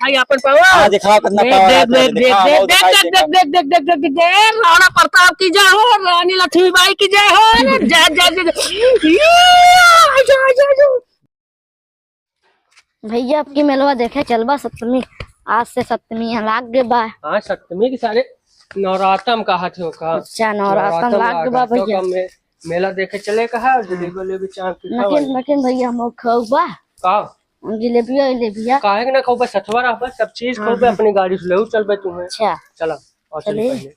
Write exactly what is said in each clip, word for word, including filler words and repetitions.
दिखाई आपन पावर। हाँ, दिखाओ कितना देख, पावर देख, आता है, देख, दिखाओ, देख, दिखाई देख, देगा। देख, देख, देख, देख, देख, राणा प्रताप की जय हो, रानी लक्ष्मीबाई की जय हो, अरे जय, जय, जय, जय। ये, आजा, आजा, आजा। भैया, अब की मेलवा देखे चलबा सप्तमी, आज से सप्तमी यहाँ लाग गए बा। हाँ, सप्तमी के सारे नवरातम कहा थे ओका। अच्छा, नवरातम नवरातम लाग गए बा लागत, तो भैया। का मे-, मेला देखे चले कहा, हाँ। जलेबी उलेबी चाट के लेकिन, खाओ। लेकिन भैया, हम खाऊ बा। का? हम जिलेबिया, जिलेबिया। काहे के ना खाऊ बा, सठवा रह बा, सब चीज हाँ, खाऊ बा, हाँ। अपनी गाड़ी से ले चल बे तुम्हें। अच्छा। चला। और चल चलिए। पहले।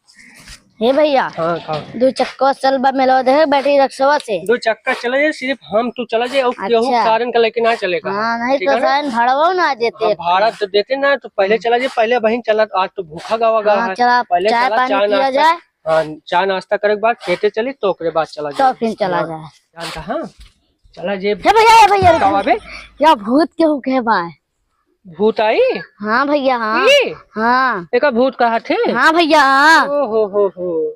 हे भैया, हाँ, हाँ। दो चक्का चल बा मेलवा देखे बैटरी रिक्शवा से। दो चक्का चला जाए, सिर्फ हम तू चला जाए और अच्छा। केहू सारन का लेके ना चलेगा। हाँ, नहीं ठीक तो है ना? सारन भाड़वा ना देते। हाँ, भाड़ा तो देते ना, तो पहले चला जाए, पहले वहीं चला, आज तो भूखा गावा गा हाँ, है। चला, पहले चाय चला, पानी चाय पिया नाश्ता, जाए। हाँ, चाय नाश्ता करे के बाद खेते चली, तो ओकरे बाद चला तो जाए। फिर चला हाँ, जाए। जानता, हाँ, चला जे। हे भैया, हे भैया, का बा बे? या भूत केहू के बा। भूत आई? हाँ भैया, हाँ। ई? हाँ। एका भूत कहा थे? हाँ भैया, हाँ। ओ हो हो हो।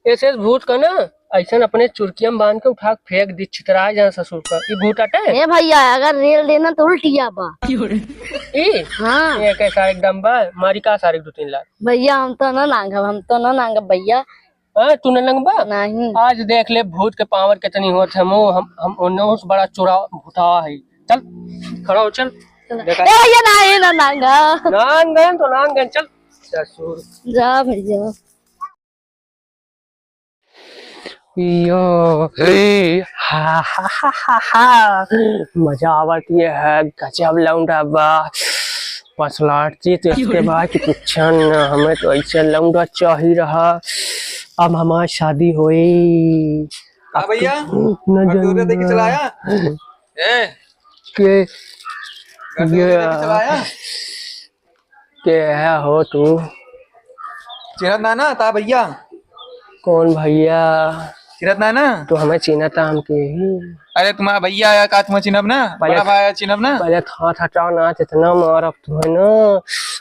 ऐसे भूत का ना, ऐसन अपने चुरकिया में बांध के उठा के फेंक दी, छितरा जा ससुर का। ई भूत अटे? ए भैया, अगर रेल देना तो उल्टिया बा। ई? हाँ। ये कैसा एकदम बा? मारी का सारे दो तीन लात। भैया, हम तो ना नांगब, हम तो ना नांगब भैया। हाँ, तू न लंगबा? नहीं। आज देख ले भूत के पावर कितनी होत है। हम, हम, हम उन्हों से बड़ा चुरा भूता है। चल, खड़ा हो, चल। चल। देखा। ए, ये नहीं ना नांगा। नांगन तो नांगन, चल। ससुर। जा भैया। यो, ए, हा, हा, हा, हा, हा। मजा आवत ये है, गजब लौंडा बा। पसलाट जी तो इसके बाद कि पूछा ना, हमें तो ऐसे लौंडा चाही रहा। अब हमार शादी होई। हाँ भैया, न घर दूर देख के चला आया? ए, के घर दूर देख के चला आया? के है हो तू? चिन्हत ना ना, ता भैया। कौन भैया? चिन्हत ना ना? तू हमें चिन्हता, हम के ही? अरे तुम्हारा भैया आया का, तुम्हें चिन्हब ना? पहले बड़ा भाई आया, चिन्हब ना? पहले हाथ हटाओ ना, इतना मारब तुम्हें ना।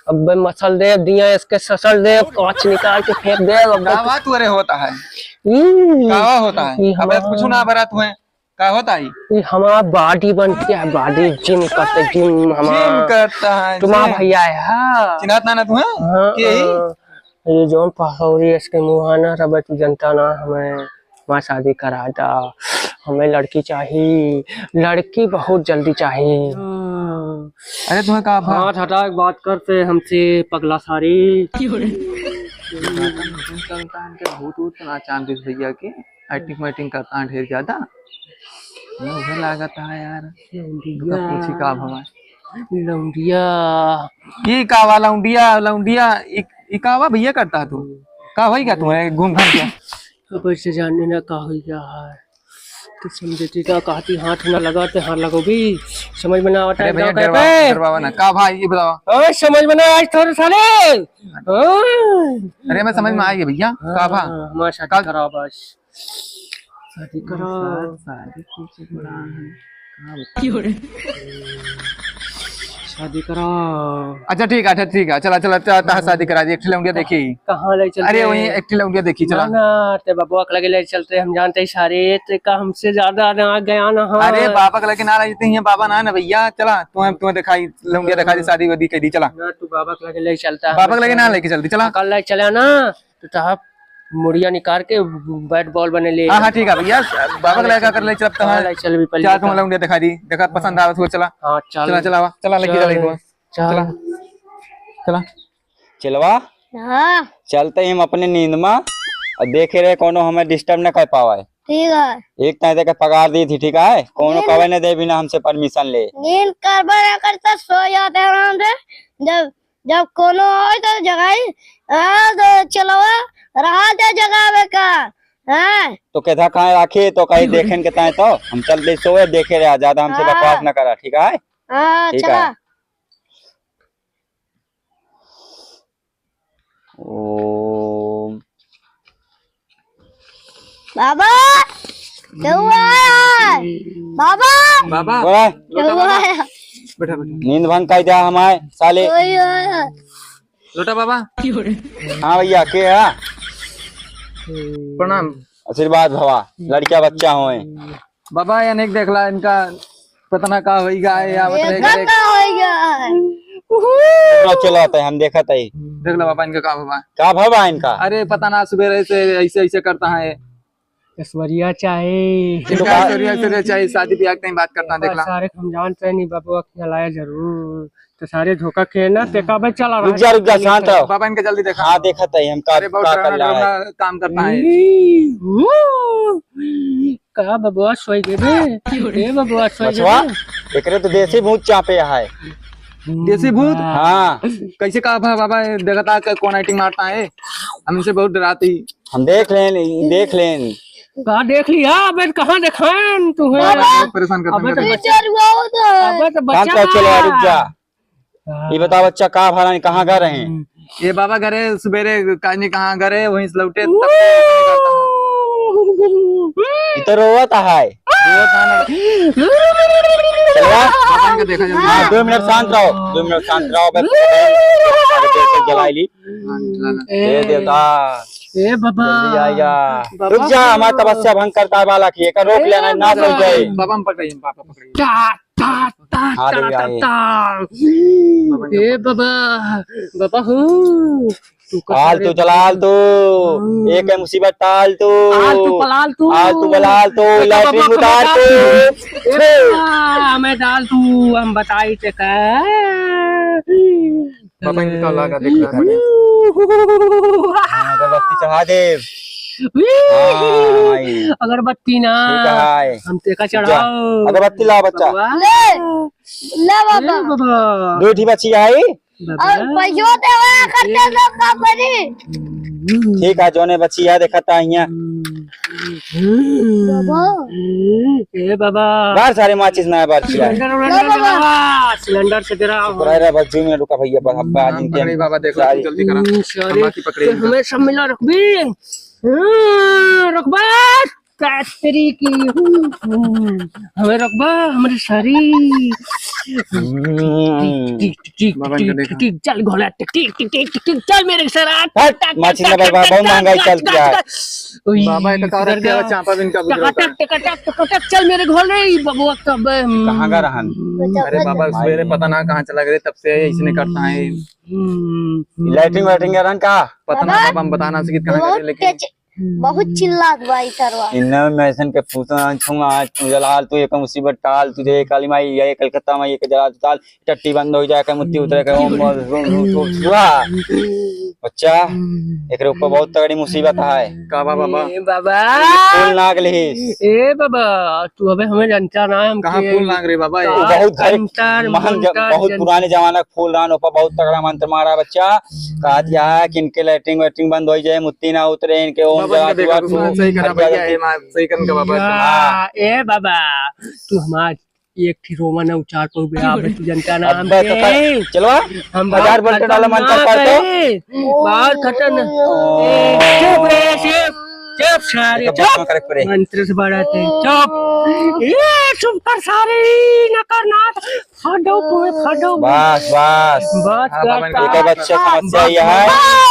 अबे मसल देब, दिया इसके ससल देब, कांच निकाल के फेंक देब। अबे का बात तोरे होता है? ई, का होता है? ई अबे हमार कुछ ना बरा तुम्हें। का होता है? ई हमार body बनती है, body gym करते, gym हमार। Gym करता है, तुम्हारा gym। भैया है, हाँ। चिन्हत ना ना तुम्हें? हाँ, के ही? हाँ। ये जौन पहौरी इसके मुहाना रबे, तू जनता ना हमें। हमार शादी करा दा, हमें लड़की चाही, लड़की बहुत जल्दी चाही। अरे तुम्हें का भा- हाथ हटा के बात करते हमसे पगला सारी। चलता है, इनके भूत वूत ना चांद इस भैया के, acting वैक्टिंग करता है ढेर ज्यादा। मुझे लागत है यार, लौंडिया। तुका पूछी का भवा? लौंडिया। ये का वा लौंडिया, लौंडिया, ई, ई का वा भैया करता तू? का होई का तुम्हें घूम घाम के? अब ऐसे जाने ना का होई का है। तो समझती का कहती हाथ ना लगा, ते हाथ लगो भी। समझ में ना आवता अरे है, भैया, गाँव का डरवा-, है। डरवावा ना। का भाई, ये बतावा। ओए, समझ में ना आज थोड़े साले। ओए। अरे, मैं समझ में आ गया भैया। का भा? हाँ, हमारी शादी का? कराओ बस। शादी करो। सात साल के पीछे पड़ा है। का बताऊं? क्यों रे? शादी करो। अच्छा, ठीक है, अच्छा, ठीक है, चला, चला, चला, तहार शादी करा दी, एक ठे लौंडिया देखी। कहाँ ले चलते? अरे, वहीं एक ठे लौंडिया देखी, चला। ना, ना, ते बबुआ के लगे ले चलते, हम जानते ही सारे, ते का हमसे ज्यादा ना गया ना, हाँ। अरे, बाबा के लगे ना ले जाते हैं, बाबा ना, ना भैया, चला, तुम्हें, तुम्हें दिखाई, लौंडिया दिखा दी, शादी वादी कर दी, चला। ना, तू बाबा के लगे ले चलता, बाबा के लगे ना लेके चलती, चला। कल ले चला ना, तो साहब, मुड़िया निकाल के bat ball बने ले। हाँ, हाँ, ठीक है भैया, बाबा के लगे कर ले चलता है। चल भी पहले चला, तुम लौंडिया दिखा दी, देखा पसंद आवे तो चला। हाँ, चल। चला, चला, चला, लेके चला, चल। चला, चला। चलवा? हाँ। चलते ही हम अपने नींद में और देखे रहे कोनो हमें disturb न कर पावे। ठीक है। एक ताई देके पगार दी थी, ठीक है? कोनो नींद कवे न दे बिना हमसे permission ले। नींद करबे ना करता, सो जाते आराम से। जब, जब कोनो होय तो जगाई, हाँ, तो चलवा, रहा दे जगावे का, हाँ। तो केधा काहे राखी, तो कहीं देखेन के ताई तो हम चल दे सोए, देखे रहे, ज्यादा हमसे हाँ। बकवास न करा, ठीक है? हाँ, ठीक चला। है। ओम। बाबा, केहू आया है? बाबा, बाबा, बोला। केहू आया? बैठा, बैठा। नींद भंग कर दिया हमारे साले। कोई आया? लोटा बाबा। हाँ भैया, के है? प्रणाम। आशीर्वाद भवा, लड़किया बच्चा होए। बाबा, ये नहीं देखला, इनका पता ना का होई गा है, आवत रहे का करे। का होई गा है? उहू। चलो, चलो, आते हैं, हम देखत है। देख लो बाबा, इनका का भवा। का भवा इनका? अरे, पता ना, सुबेरे से ऐसे, ऐसे करता है। ऐश्वर्या चाहे। इनका ऐश्वर्या, ऐश्वर्या चाहे, शादी ब्याह के टाइम बात करता है, देख ला। सारे हम जानते नहीं, बाबू अखियाँ लाया जरूर। तो सारे धोखा के ना, ते का भाई चला रहा रुक जा, है। रुक जा, शांत रहो। बाबा, इनका जल्दी देखा। हाँ, देखत है, हम का, अरे, बहुत का कर डरावना, रहा है। डरावना काम करता है। का बबुआ सोई गए बे? ए बबुआ सोई गए बचवा, बे? एकरे तो देसी भूत चापे है। देसी भूत? हाँ। कैसे का भा-, बाबा, देखता है कौन acting मारता है? हम इनसे बहुत डराती। हम देख लेन, देख लेन। का देख लिया? अबे कहाँ देखाएन तुम्हें? बाबा, परेशान करता है। अबे तो बच्चा, अबे तो बच्चा। चलो, रुक जा। हाँ। ये बताओ बच्चा, का भा रहे, कहाँ गए रहे? ये बाबा घरे सुबेरे काजनी कहाँ गए रहे, वहीं से लौटे, तब से ये करता हूँ। ये तो रोवत है। रोवत है ना। चलवा? बाबा इनका देखा जाए। हाँ, दो मिनट शांत रहो, दो मिनट शांत रहो, बस। जलाई ली। हाँ, जला ला। ए, ए देवता। ए बाबा। जल्दी आएगा। बाबा। रुक जा, हमार तपस्या भंग करता है बालक, ये का रोक लेना, ना चल जाए। बाबा हम पकड़िए, बाबा पकड़िए। टा, टा, टा, हाँ, टा, देवी टा, आई। टा। ए बाबा, बाबा हो, तू कहाँ आलतू रे? चला आलतू। हम्म। एक है मुसीबत टाल तू। आलतू पलाल तू। आलतू बलाल तू, ए बाबा, लैट्रिन उतार तू। ए बाबा, हमें डाल तू, हम बताई ते का। बाबा, इनका लगा देख रहा है। हाँ, अगरबत्ती चढ़ा दे। हाँ, आई। अगरबत्ती ना। ठीक है। हम तेका जा, चढ़ाओ। अगरबत्ती ला बच्चा। बाबा। ले, ले बाबा। ए बाबा। दो ठी बची आई। बाबा। और पैसो देवा करते लोग का करी। ठीक है, जोने बची है, देखा था यहाँ। बाबा। ए बाबा। बाहर सारे माचिस ना बाहर किया। सिलेंडर उलेंडर ना बाबा। दे रहा, सिलेंडर से दे रहा हूँ। चुप रह रे, बस दो मिनट रुका भैया, बस अब आज हाँ, इनके पकड़ी बाबा, देखो, सारी जल्दी करा। हम्म, सारे हम बाकी पकड़े तो इनका। हमें सब मिला रखबी। हाँ, रखबा। कातरी की। हम्म, हमें रखबा, हमारे सारी। हम्म। टिक, टिक, टिक, बाबा इनका टिक, देखा। टिक, चल घोड़ा, टिक, टिक, टिक, टिक, टिक, चल मेरे साथ। हट, टक, माचिस टक, ना टक, बलवा, टक, बहुत टक, महंगाई टक, चल टक, गया है। टक। उई, बाबा, एक तार इधर रखे हुआ का। चापा भी इनका बुझ टका रहा है। टक, टका टक, टका टक, चल मेरे घोड़े, ई बबुआ कब, हम्म। कहाँ का रहन? अरे बाबा, सवेरे पता ना कहाँ चला गए, तब से इसने करता है। हम्म। लैट्रिन वैट्रिन का रहन का? पता ना बाबा, बाबा, हम बता ना सकित कहाँ बहुत गए, लेकिन तेज, बहुत चिल्लात बा ई सरवा। इन्ना में ऐसन के पूछना छुआ, आज तू जलाल, तू एक मुसीबत टाल, तुझे काली माई, ये कलकत्ता में ये जला, तू टाल। टट्टी बंद हो जाए, कहीं मुत्ती उतरे, कहीं वो मर-, रू-, रू-, रू-, रू-, वाह। बच्चा, एकरे ऊपर बहुत तगड़ी मुसीबत है। का बा बाबा? ए बाबा। ये फूल नाग लिहिस। ए बाबा, तू अबे हमें जानता ना, हम कहाँ के फूल नाग रे बाबा? ये बहुत घरे अंतर, महंग ज-, मंतर बहुत जन- पुराने जमाना के फूल रहन, ऊपर बहुत तगड़ा मंत्र मारा बच्चा। कहा दिया है कि इनके लैट्रिन वैट्रिन बंद हो जाए, मुत्ती ना उतरे, इनके ओम बाबा, जला इनका देखा दुआ तो तू सही करा हट भैया, जाए। ए माँ, सही करन का बाबा। या, हाँ। ए बाबा, तू हमार एक ठी रोमन अउ चार पौ बे, आप तू जनता ना अब्बा हमके। तो कर, चलो, हम हजार बहुत बोल्ट डालो, मंत्र खतरनाक कर तो। है। बहुत खतरनाक। ओ। ए, चुप रे, चुप, चुप सारे, एक बात चुप। ना करे पड़े। मंत्र से बड़ा थे, चुप। ए, चुप कर सारे, न कर ना। फटो, फटो। बस, बस। बस, हाँ, बाबा, बस, एक बस, बच्चा बस, समस्या बस, यह है। बस।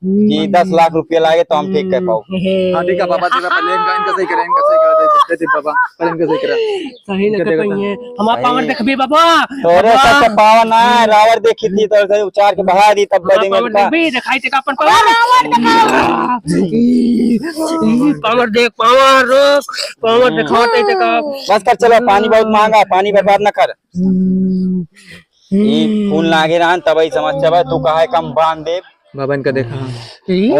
कि दस लाख रुपया लागे तो हम ठीक कर पाओ। हम्म। हाँ, ठीक है बाबा, ठीक है, पहले इनका, इनका सही करें, इनका सही करा दे, दे, दे बाबा, पहले इनका सही करा। सही न इनका कर देखा पाई था। है। हमार सही। पावर देखबे बाबा। तोरे बाबा। सब तो पावर ना है, रावण देखी थी, तो सही उचार के बहा दी, तब हमार बड़ी में पावर इनका। देखबे, दिखाई दे का अपन पावर। रावण दिखाओ। ई, ई, पावर देख, पावर रोक, पावर हम्म। दिखाओ, ते, ते का। बस कर, चलो, पानी बहुत महंगा है, पानी बर्बाद ना कर। हम्म। ई फूल नागे रहन, तब ई समस्या बा, तू कहा है कम बांध दे। बाबा इनका देखा।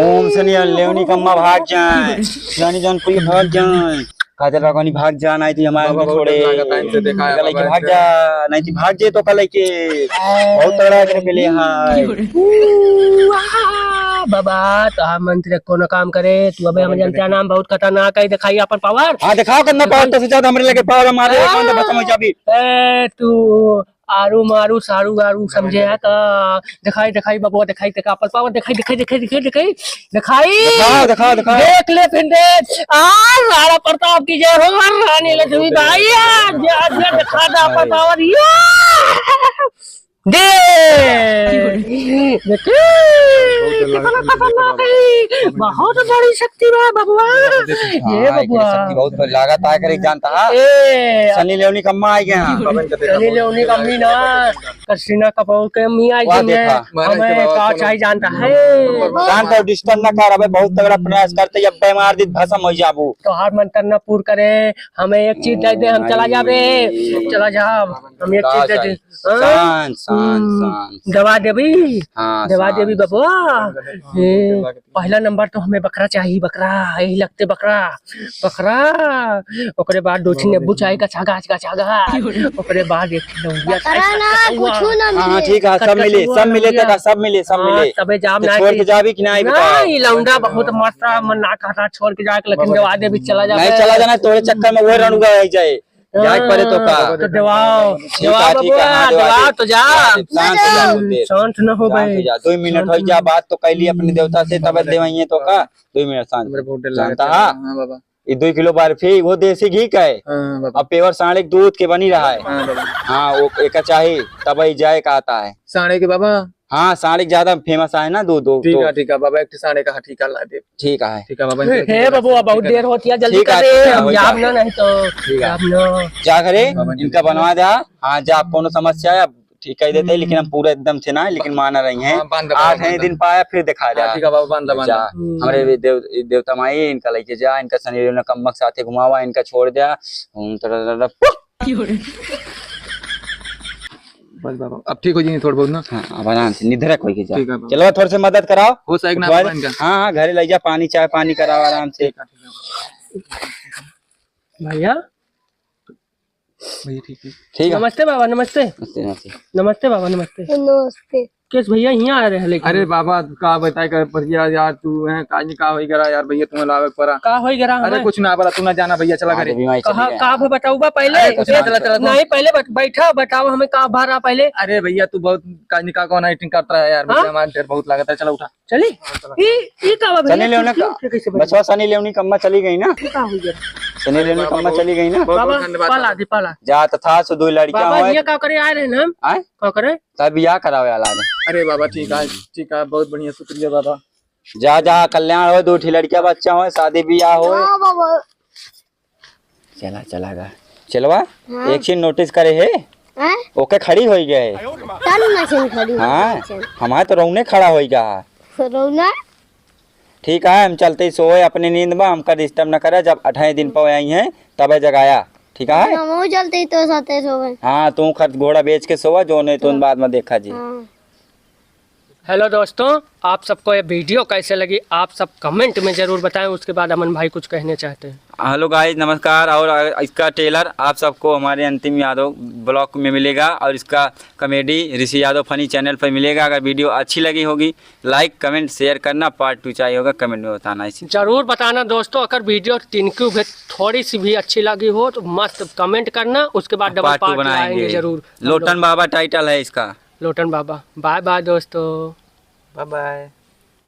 ओम से नहीं, लेवनी कम्मा भाग जाए, जानी जौन कोई भाग जाए, काजल राघवानी भाग जाए, नहीं तो हमारे बाबा में बहुत थोड़े डर लगा था इनसे देखा है, कल बाबा के भाग इनसे। जा, नहीं तो भाग जाए तो कल के बहुत तगड़ा करे पहले, हाँ। ऊ, आ, बाबा, तो हम मंत्र कोनो काम करे, तू अबे हम बाबा इनका जनता देखा। नाम बहुत खतरनाक है, दिखाई अपन पावर। हाँ, दिखाओ कितना पावर, तो से ज्यादा हमरे लगे पावर हमारे, हाँ। कौन तो खत्म हो जाबी। ए, तू आरू मारू सारू गारू समझे है का? दिखाई, दिखाई बबुआ, दिखाई, दिखा, अपन पावर दिखाई, दिखाई, दिखाई, दिखाई, दिखाई, दिखाई। दिखाओ, दिखाओ, दिखाओ। देख ले फिर देख। आ, राणा प्रताप की जय हो, रानी लक्ष्मी बाई, आ, जय, जय, दिखा दे अपन पावर, या। दे। देखी। बहुत डर लागत है, बहुत बड़ी शक्ति बा बबुआ। हाँ, ये बबुआ। शक्ति बहुत बड़ी लागत है, करे जानता है। ए। सनी लेओनी का अम्मा आई गया। सनी लेओनी का अम्मी ना, कटरीना कपूर के अम्मी आई गई है। हमें का चाहिए जानता है? शांत हो, disturb ना कर, अबे बहुत तगड़ा प्रयास करते, अब बीमार दी भसम हो जाबू। तोहार मंत्र ना पूर करे, हमें एक चीज दे दे, हम चला जाबे, चला जाब, हम एक चीज दे दे। हाँ? शांत, शांत, हम्म, शांत। दवा देबी? हाँ, दवा देबी बबुआ? ए, पहला नंबर तो हमें बकरा चाहिए, बकरा, यही लगते बकरा, बकरा। ओकरे बाद दो ठे नींबू चाहिए, गछा गाछ, गछा गाछ। ओकरे बाद एक ठे लौंडिया चाहिए, बकरा ना, कछुआ। कुछू ना हाँ, हाँ, मिले। ठीक है, सब मिले, सब मिले, तो का, सब मिले, सब हाँ, मिले। सबे जाम तो ना छोड़ के जाबी कि ना, ये बताओ। नहीं, लौंडा बहुत मस्त है, मन ना कहता छोड़ के जाके, लेकिन दवा देबी, चला जाबे। नहीं, चला जाना, तोरे चक्कर में वही रणुआ रह जाए। जाए के पड़े तो का? तो देवाओ, ठीक है, देवाओ ठीक है, बबुआ, हाँ, देवाओ, देवाओ, दे। तो जा। शांत हो जा, बोल दे। शांत न हो भाई। शांत हो जा, दो मिनट हो जा, बात तो कैली अपने देवता से, तब देवाइए तो का? दो मिनट शांत। हमरे बहुत डर जानता लगता है। हाँ बाबा। ये दो किलो बर्फी, वो देसी घी का है। हाँ बाबा। अब pure साँड़े के दूध के बनी रहा है। हाँ बाबा। हाँ, वो एक चाही, तब ही जाए का आता है। साँड़े के बाबा? हाँ, साँड़े के ज्यादा famous है ना दूध, दूध, ठीक है, दूध। ठीक है बाबा, एक ठे साँड़े का, हाँ, ठीक है, ला दे। ठीक है। ठीक है बाबा, हे इनके बबुआ, बहुत देर होती है, जल्दी ठीक है, कर दे, ठीक है, हम हो जाब जाए। ना, नहीं तो ठीक है। जाब ना। जा घरे, बाबा, इनका बनवा दे। हाँ, जा, कोनो समस्या है, अब ठीक कर देते हैं, हम्म। लेकिन हम पूरा एकदम से ना, लेकिन माना रही हैं। हाँ, बांध दे, बाबा, आठ बांध दे। दिन पाया, फिर दिखा दे। हाँ, ठीक है बाबा, बांध दे, बांध दे। जा, हम्म। हमरे भी देव-, देवता माई, इनका लेके जा, इनका सनी लियोनी कम्मा के साथे घुमावा, इनका छोड़ दे। हम्म, तड़ा, तड़ा, तड़ा, बस बाबा, अब ठीक हो जाएंगे थोड़ा बहुत ना। हाँ, अब आराम से निधरक होके जा। ठीक है बाबा। चलो, थोड़े से मदद कराओ। हो सकेगा ना उठवा बाबा दे। इनका? हाँ, हाँ, घरे ले जा, पानी, चाय पानी कराओ आराम से। ठीक है, ठीक है। भैया। भैया, ठीक है। ठीक है। नमस्ते बाबा, नमस्ते। नमस्ते, नमस्ते। नमस्ते बाबा, नमस्ते। नमस्ते। केस भैया, यहाँ आ रहे हैं लेकिन। अरे बाबा, का बताए कर भैया यार, तू है, का नहीं का होई गरा यार भैया, तुम्हें लावे के पड़ा। का होई गरा अरे हमें? कुछ ना पड़ा, तू ना जाना भैया, चला हाँ, घरे। तो बीमारी चली कहा, गई। का हो बताऊबा पहले? अरे कुछ ना, चला, चला, चला। नहीं, पहले बत-, बैठा, बताओ हमें का भरा पहले। अरे भैया, तू बहुत का नहीं का कौन acting करता है यार, हाँ? भैया हमारे डर बहुत लगता है, चला उठा। चली? चला। ई, ई का बा भैया? सनी लियोनी का, ठीक, ठीक, ठीक, बचवा सनी लियोनी कम्मा चली गई ना? ई का हो गया? सनी लियोनी कम्मा चली गई ना? बहुत, बहुत बाबा, धन्यवाद पाला बाबा। दी, पाला। जा तो था सो दो लड़कियां बाबा, होए। ये का करे आए रहे ना हम? आए? का करे? तब बियाह करावे वाला है। अरे बाबा, ठीक है, ठीक है, बहुत बढ़िया, शुक्रिया बाबा। जा, जा, कल्याण हो, दो ठी लड़कियां बच्चा हो, शादी बियाह हो। हाँ बाबा। चला, चला गा। चलवा, हाँ। एक चीज notice करे है? हैं? ओके खड़ी होई गए। तन मशीन खड़ी होई हाँ, गए। हमारे तो रौने खड़ा होई गा। रौना? ठीक है, हम चलते ही सोए अपने नींद में, हमका disturb न करे, जब अठाई दिन पे आई हैं, तबे जगाया, ठीक है? हम चलते ही तो साथे सोए। हाँ, तू खर घोड़ा बेच के सोवा, जो नहीं तो हाँ। बाद में देखा जी। हाँ। Hello दोस्तों, आप सबको ये video कैसे लगी, आप सब comment में जरूर बताएं। उसके बाद अमन भाई कुछ कहने चाहते हैं। Hello guys, नमस्कार। और इसका trailer आप सबको हमारे अंतिम यादव vlog में मिलेगा और इसका comedy ऋषि यादव funny channel पर मिलेगा। अगर video अच्छी लगी होगी, like, comment, share करना। Part two चाहिए होगा, comment में बताना इसी। जरूर बताना दोस्तों, अगर video तिनकू भी थोड़ी सी भी अच्छी लगी हो तो मस्त comment करना, उसके बाद double part two बनाएंगे जरूर। लोटन बाबा title है इसका। लोटन बाबा। Bye bye दोस्तों। Bye bye।